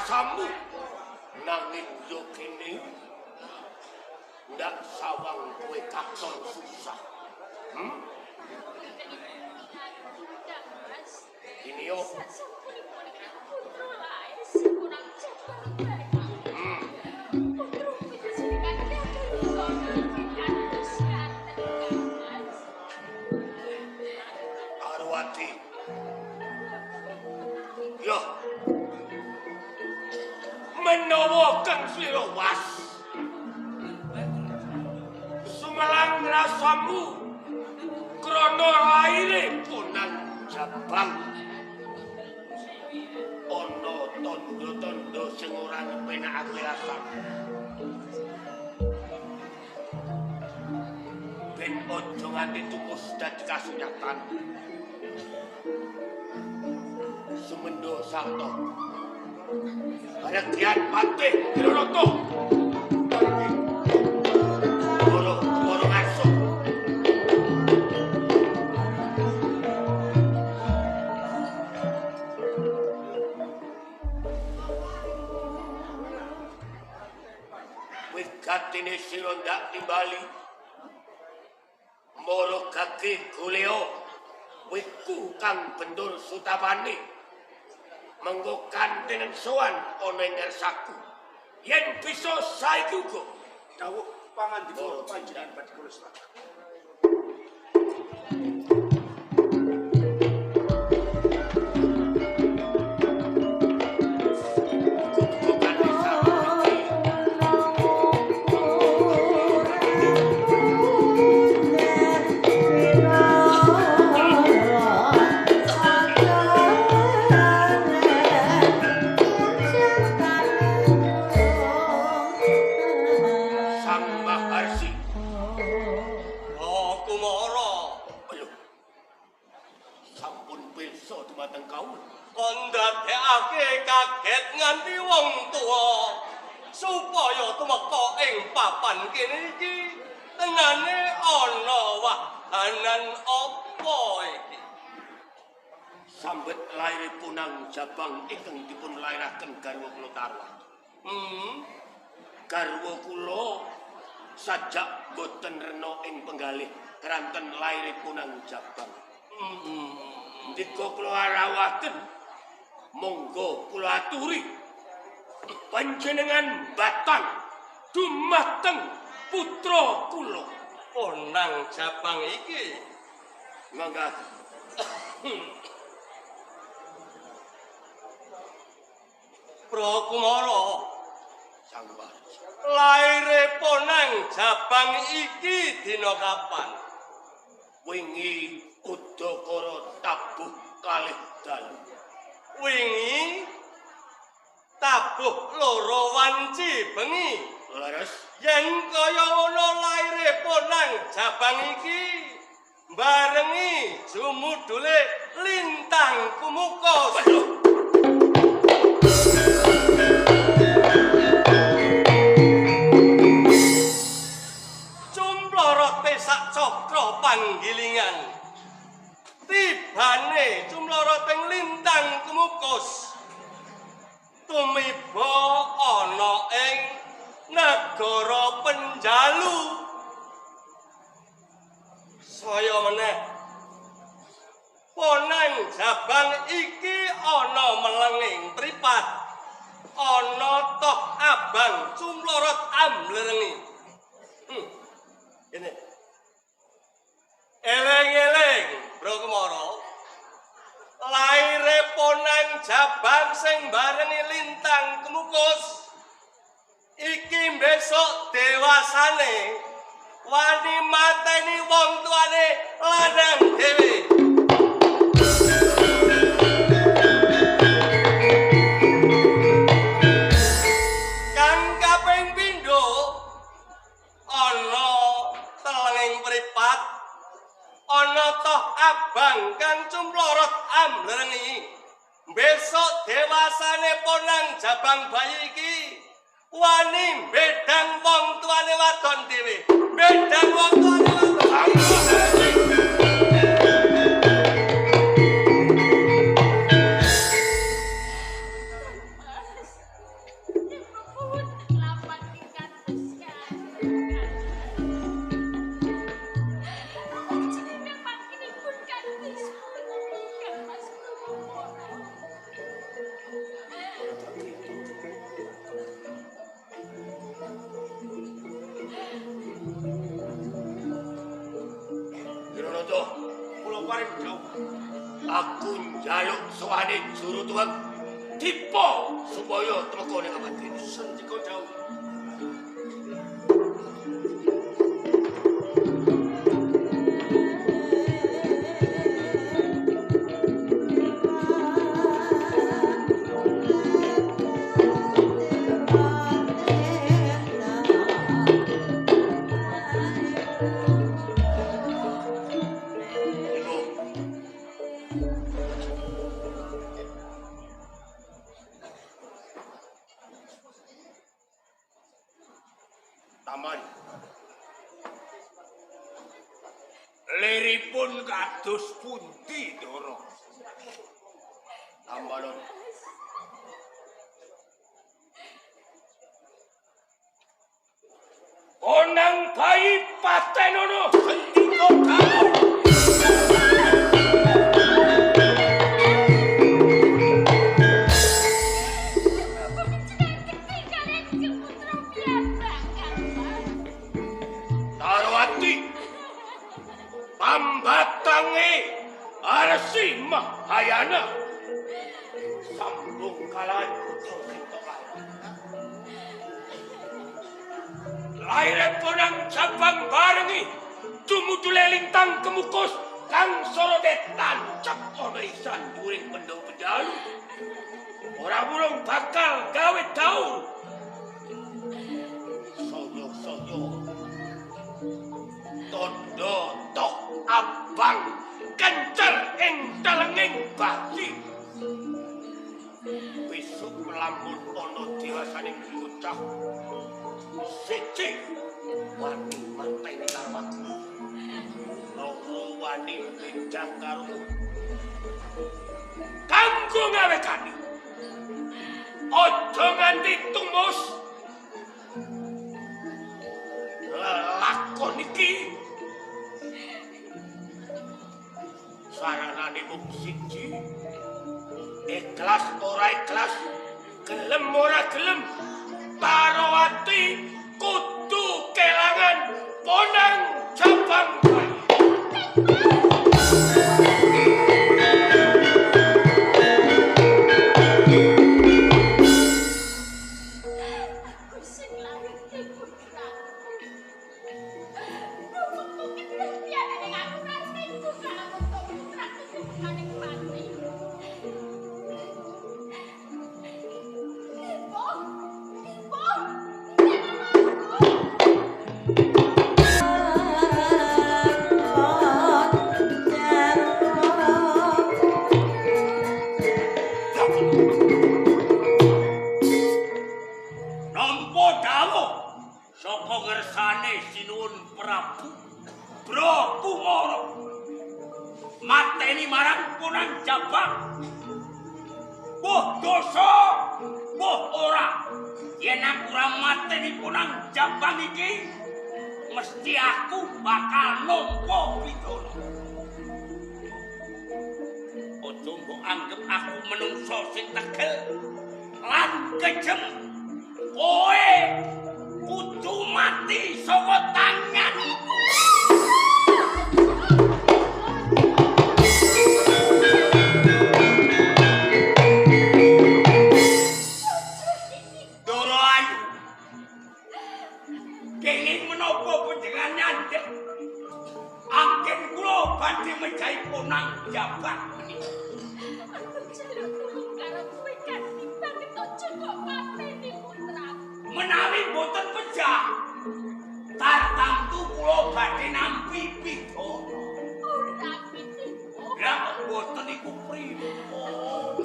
rasamu nanging yo kene ndak sawang kowe katon susah. Ini yo. Arwati. Yo. Menawa kang slira was. Sumelang rasamu krana laire Ponang Jabang. Ana tandha-tandha sing ora ngepenakake rasamu. Ben aja nganti tukus dadi kasunyatan. Sumendo sarta. Baregyan Patih Wirarata. Goro ngarsa. Wigatine sira ndak timbali. Mara gage goleo wiku kang bendur sutapane. Mengko kantenen sowan ana ing ngarsaku. Yen bisa saiki uga dawuh pangandika panjenengan badhe kula setaken. Sambet laire Ponang Jabang ingkang dipun lairaken garwa kula Tarwati. Garwa kula sajak boten rena ing penggalih keranten laire Ponang Jabang. Ndika kula rawuhaken monggo kula aturi panjenengan batang dumateng putra kula Ponang Jabang iki. Mangga. Prakumara Sang Maharsi. Laire Ponang Jabang iki dina kapan? Wingi udakara tabuh kalih dalu. Wingi tabuh loro wanci bengi. Leres. Yen kaya ngono laire Ponang Jabang iki barengi jumudule lintang kumukus. Cumplorote sak cakra panggilingan. Tibane cumloroting lintang kumukus. Tumiba ana ing negara Penjalu. Saya meneh Ponang Jabang iki ana melenging tripat, ana toh abang cumlorot amlerengi. Ini eleng-eleng Bro Kumara, laire Ponang Jabang sing barengi lintang kemukus iki besok dewasane wani mateni wong tuane lanang dhewe. Kang kaping pindho ana telenging pripat, ana toh abang kang cumplorot amlerengi. Besok dewasane Ponang Jabang bayi iki wani bedang wong tuane wadon dhewe. Bedang wong tuane wadon. Njaluk sowane juru tuwek dipa supaya tumeka ning papan kene. Sendika dawuh. Taman. Liripun kados pundi, Ndara? Tambalon. Onang bayi patenono. Sendika dawuh. Tarawati pambatange Arsi Mahayana sambung kalan putra kita laire ponang cabang barengi tumutule lintang kemukus kang sorote tancap ana ing sanduring pendho penjalu ora wurung bakal gawe daur soyo-soyo tondo toh abang kencer ing telenging bati besok melamun ana dewasaning bocah siji wani mateni karo aku loro wani benjang karo kanggo ngawekani aja nganti tumus lakon iki saranane mung siji ikhlas ora ikhlas gelem ora gelem Tarawati kudu kelangan ponang jabang bayi. Aku sing lahirke putraku. Numpuk kepriyane ning aku ra tega karo entuk putraku sing mati. Ibu, ibu, aku. Nampa dawuh saka ngersane Sinuwun Prabu Brakumara mateni marang Ponang Jabang. Mbuh dosa, mbuh ora. Yen aku ora mateni Ponang Jabang iki, mesti aku bakal nampa pidana. Aja mbok anggep aku menungso sing tegel lan kejem. Kowe kudu mati saka tanganku. Ndara ayu. Kenging menapa panjenengan nyandhek? Anggen kula badhe mejahi Ponang Jabang menika. Aku njaluk tulung karo kowe kanthi banget aja kok mateni putraku. Menawi boten pejah, tartamtu kula badhe nampi pidana. Ora pitiku. Lah kok boten iku pripun?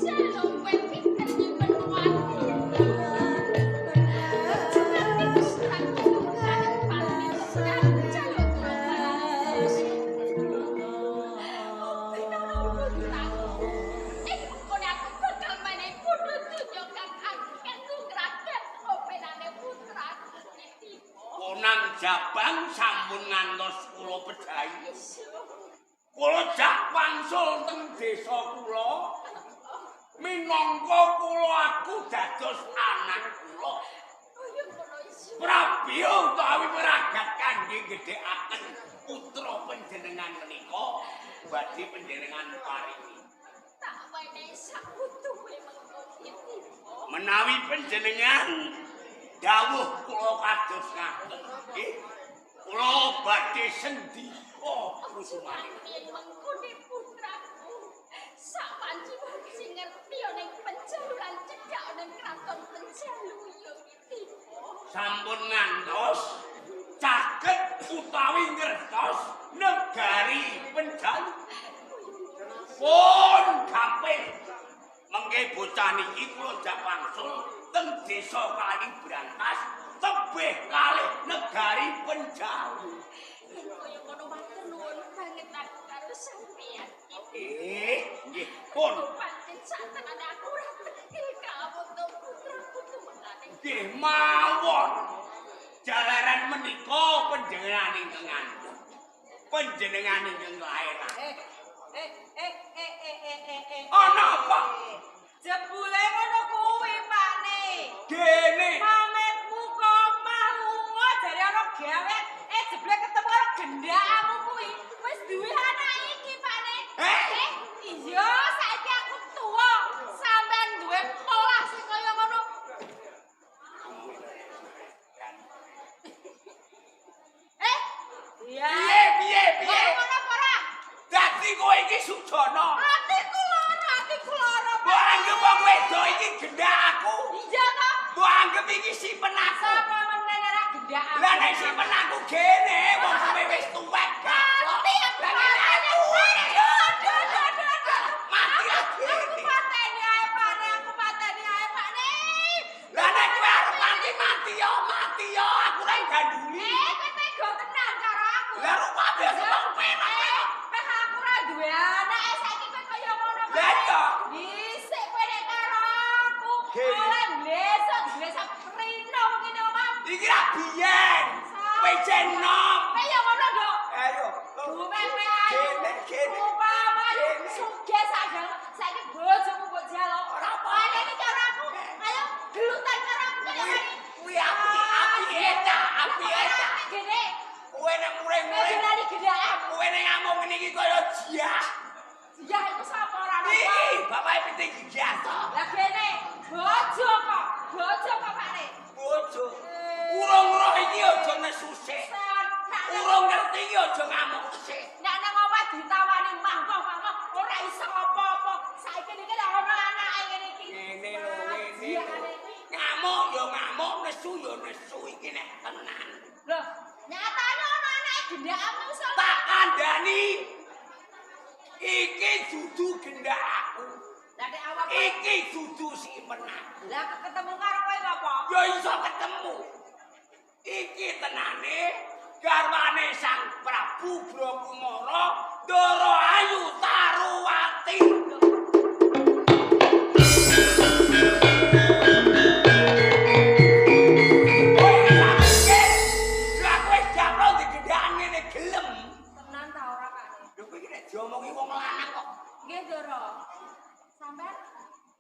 Njaluk kowe pinter nyimpen aku. Aja nganti putraku kemungkaran pati tenan njaluk tulung marang kowe. Openono putraku. Ing mengkone aku bakal menehi bondo donya kang akeh kanggo ngragat openane putraku Titipo. Ponang Jabang sampun ngantos kula pejahi. Iso. Kula jak wangsul teng desa kula. Minangka kula aku dados anak kula. Kaya ngono iso. Prabiya utawi peragat kangge gedhekaken putra panjenengan menika badhe panjenengan paringi. Tak wenehi sak utuhe mengko Ki. Menawi panjenengan dawuh kula kados ngaten nggih. Kula badhe sendika kusumane. Yen mengkone putraku sak wanci-wanci ngerti ning Penjalu lan cedhak ning kraton Penjalu ya Ki. Sampun ngantos caket utawi ngertos negari Penjalu. Pun gampil. Mengke bocah niki kula jak wangsul teng desa Kali Brantas tebih kalih negari Penjalu. Yen kaya ngono matur nuwun banget aku karo sampeyan. Nggih, pun. Pancen satenane aku ora tegel kawula putraku tumengane. Nggih mawon. Jalaran menika panjenengan ingkang ngandhut. Panjenengan ingkang lairah. Ana apa? Jebule ngono kuwi, Pakne. Gene. Pamitmu kok lunga jare ana gawe, jebule ketemu karo gendhakanmu kuwi. Wis duwe anak iki, Pakne. Iya, saiki aku tuwa. Sampeyan duwe polah sing kaya ngono. Iya. Piye piye? Ngono apa ora? Dadi kowe iki Sujana. Atiku lara, atiku lara. Mbok anggep wong wedok iki gendhak aku. Iya to. Mbok anggep iki simpen aku. Sapa meneh ora gendhak aku. Lah nek simpen aku gene wong kowe wis tuwek gak. Mati aku. Lah nek aku. Aduh, aduh, aduh, aduh. Mati lagi. Aku pateni ae, Pakne, aku pateni ae, Pakne. Lah nek kowe arep mati mati yo, mati yo, aku ora ganduli. Kowe tega tenan karo aku. Lah rupane wong penak. Peh aku ora duwe anak, saiki kowe kaya ngono. Lah iya. Dhisik kowe nek karo aku, oleh blesok rino ngene omah. Iki ra biyen. Kowe jen nom. Ya ngono, Dok. Ayo. Duwe ayo. Gene, gene. Upama sugih sadang, saiki bojomu mbok jaluk. Ora apa. Ayo karo aku. Ayo gelutan karo aku kaya ngene. Kuwi api, api eca, api eca. Gene. Kowe nek mure-mure. Kowe gendhakan. Kowe nek ngamuk ngene iki kaya jiah. Jiah iku sapa ora ana? Iki bapake piting jiah to. Lah gene, bojo kok. Bojo kok Pakne. Bojo. Urung roh iki aja nesu sik. Urung ngerti iki aja ngamuk sik. Nek nang omah ditawani mangkok ora iso apa-apa. Saiki niki lak ana anake ngene iki. Ngene lho, ngene. Ngamuk ya ngamuk, nesu ya nesu iki nek tenan. Lho, nyatane ana anake gendhakanmu iso. Tak kandhani. Iki dudu gendhak aku. Lah nek awak iki dudu simpen aku. Lah ketemu karo kowe apa? Ya iso ketemu. Iki tenane garwane Sang Prabu Brakumara Ndara Ayu Taruwati. Kowe iki lah kowe japro digendhakan ngene gelem. Tenan ta ora, Pak? Lho kowe iki nek diomongi wong lanang kok. Nggih, Ndara. Sampeyan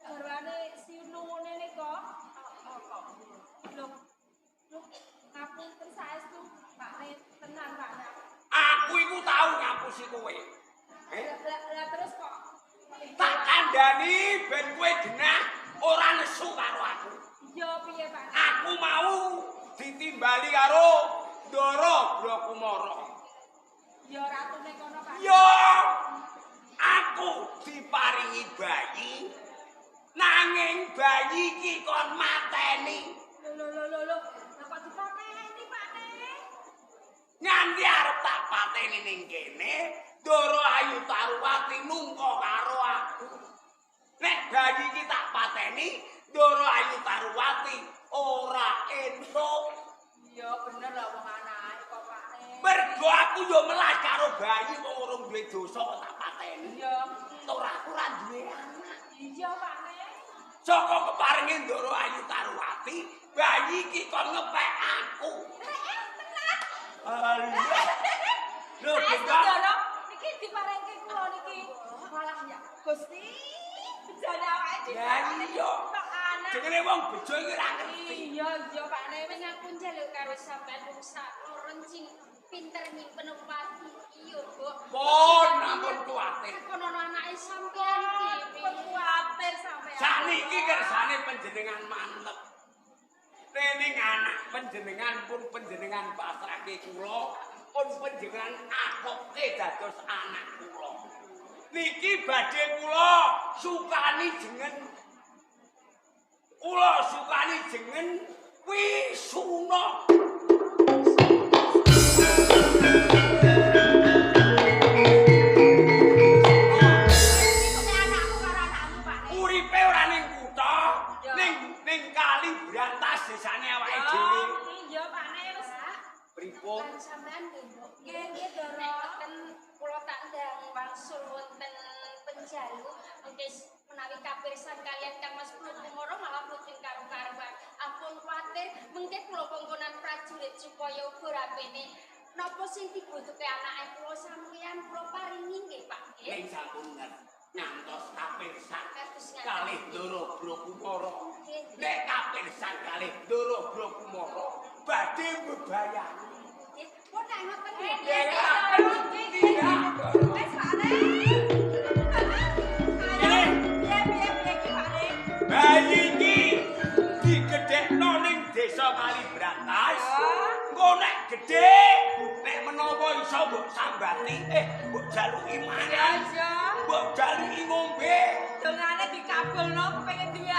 garwane sinuwune nika. Lho. Lho, ngapunten saestu, Pakne, tenan, Pak. Aku iku tau ngapusi kowe. Lah terus kok Tak kandhani ben kowe genah ora nesu karo aku. Iya piye, Pak? Aku mau ditimbali karo Ndara Brakumara. Ya ratune kono, Pak. Ya aku diparingi bayi nanging bayi iki kon mateni. Lho lho lho lho. Lah kok dipateni, Pakne? Nganti arep tak pateni ning kene, Ndara Ayu Taruwati nungka karo aku. Nek bayi iki tak pateni, Ndara Ayu Taruwati ora entuk. Iya bener lah wong anake kok, Pakne. Mergo aku yo melas karo bayi wong urung duwe dosa kok tak pateni. Iya. Tur aku ora duwe anak. Iya, Pakne. Saka keparenge Ndara Ayu Taruwati, bayi iki kon ngepek aku. Tenan. Alah. Lho, Saestu, Bunda. Ndara, niki diparengke kula niki. Walah ya, Gusti. Bejane awake dhewe. Ya iya. Tok anak. Jenenge wong bejo iki ora ngerti. Iya, iya, Pakne. Wis aku njaluk karo sampean wong sak loro sing pinter nyimpen pati. Iya lho, Mbok. Pun ampun kuwatir. Takon ana anake sampean iki. Pun kuwatir sampean. Sakniki kersane panjenengan mantep. Dening anak panjenengan pun panjenengan pasrahke kula, pun panjenengan akoke dados anak kula. Niki badhe kula sukani jeneng. Kula sukani jeneng Wisuna. Iki kok anakku karo anakmu, Pak. Uripe ora ning kutha, ning kali Brantas desane awake dhewe. Iya, Pak Ne wis. Pripun? Lan sampean nggih, Mbok. Nggih, nggih, Dara. Nek wonten kula tak ndang wangsul wonten penjalu, mengke menawi kapirsan kalian Kang Mas Kumara malah boten karo-karuan. Ampun kuwatir, mengke kula kongkonan prajurit supaya uga rapene. Napa sing dibutuhke anake kula sampeyan kula paringi nggih, Pak nggih. Ning sampun ngantos kapirsan Kados ngaten. kalih Ndara Kumara. Nggih. Nek kapirsan kalih Ndara Kumara badhe mbebayani. Nggih, pun nek ngoten nggih. Nggih, Nggih, nggih. Wis, Pak Ne. Ayo. Piye piye piye iki, Pak Ne? Bayi iki digedhekno ning desa Kali Brantas. Engko nek gedhe, nek menawa iso mbok sambati, mbok jaluki mangan, Iya. mbok jaluki ngombe. Dongane dikabulno kepengin duwe